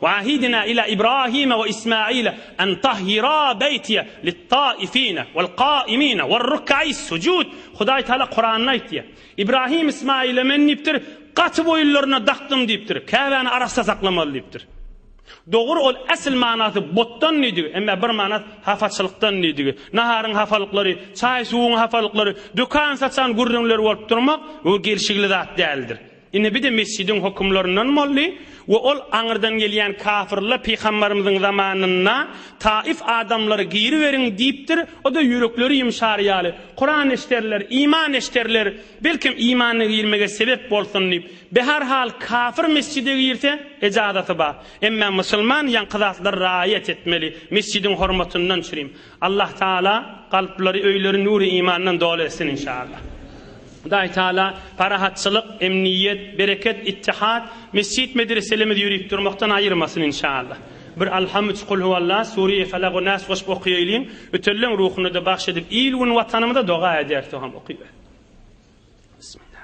Wahidina ila Ibrahime we Ismaile en tahhira beýtiye lit-taifine wal-kaimine war-ruk'is sujud. Hudaý Taala Kuranda aýtýar. Ibrahim Ismaile men diýipdir, gaty boýunlaryna dakdym diýipdir. Käbäni arassa saklamaly diýipdir. Dogry ol asyl manasy botdan diýdigi, emma bir manasy hapaçylykdan diýdigi. Naharyň hapalyklary, çaý-suwuň hapalyklary, dükan-saçan gürrüňleri bolup durmak, bu gelşigli zat däldir. Ine bir-de mesjidiň hökümlerinden boldy we ol aňyrdan gelýän kafyrlar pygambarymyzyň zamanynda Taif adamlary giriberiň diýipdir, o-da ýürekleri ýumşar ýaly, Kuran eşderler, iman eşderler, belkem imana girmege sebep bolsun diýip, beherhal kafyr mesjide girse ejazaty bar. Emmä musulman ýaňky zatlary raýat etmeli, mesjidiň hormatyndan çürim. Allah Taala kalplary öýleri nury imandan doly etsin inşallah. Hudaý Taala parahatçylyk, emniýet, bereket, ittihat, mesjit medreselerimizi ýörip durmakdan aýyrmasyn inşallah. Bir Alham üç Kulhuwallah, Sure-i Felak we Nas goşup okaýalyň, ötenleň ruhuna-da bagş edip il gün watanymyza doga ederis soňam okyber. Bismillahirrahmanirrahim.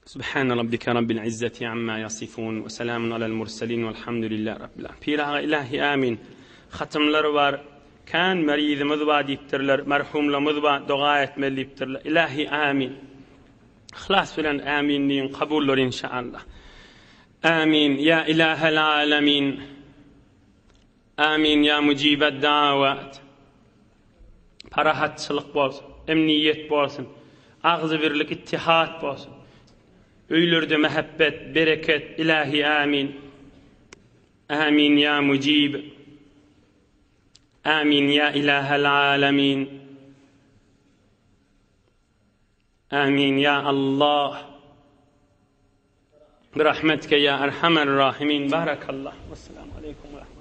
Subhane rabbike rabbil izzeti amma yasifun we selamun alel murselin velhamdülillahi rabbil alamin. Pir aga ilahi amin. Hatymlar bar. Kän merizimiz bar diýipdirler. Merhumlarymyz bar. Doga etmeli diýipdirler. Ilahi amin. Yhlas bilen amin diýiň kabuldyr inşallah. Amin ya ilahel alemin. Amin ya mujibed dawat. Parahatçylyk bolsun, emniýet bolsun, agzybirlik, ittihat bolsun. Öýlerde mähebbet, bereket, ilahi amin. Amin ya mujib. Amin ya ilahel alemin. Amin ya Allah. Birahmetike ya erhamer rahimin. Barakallah. Vesselamu aleykum ve rahmetullah.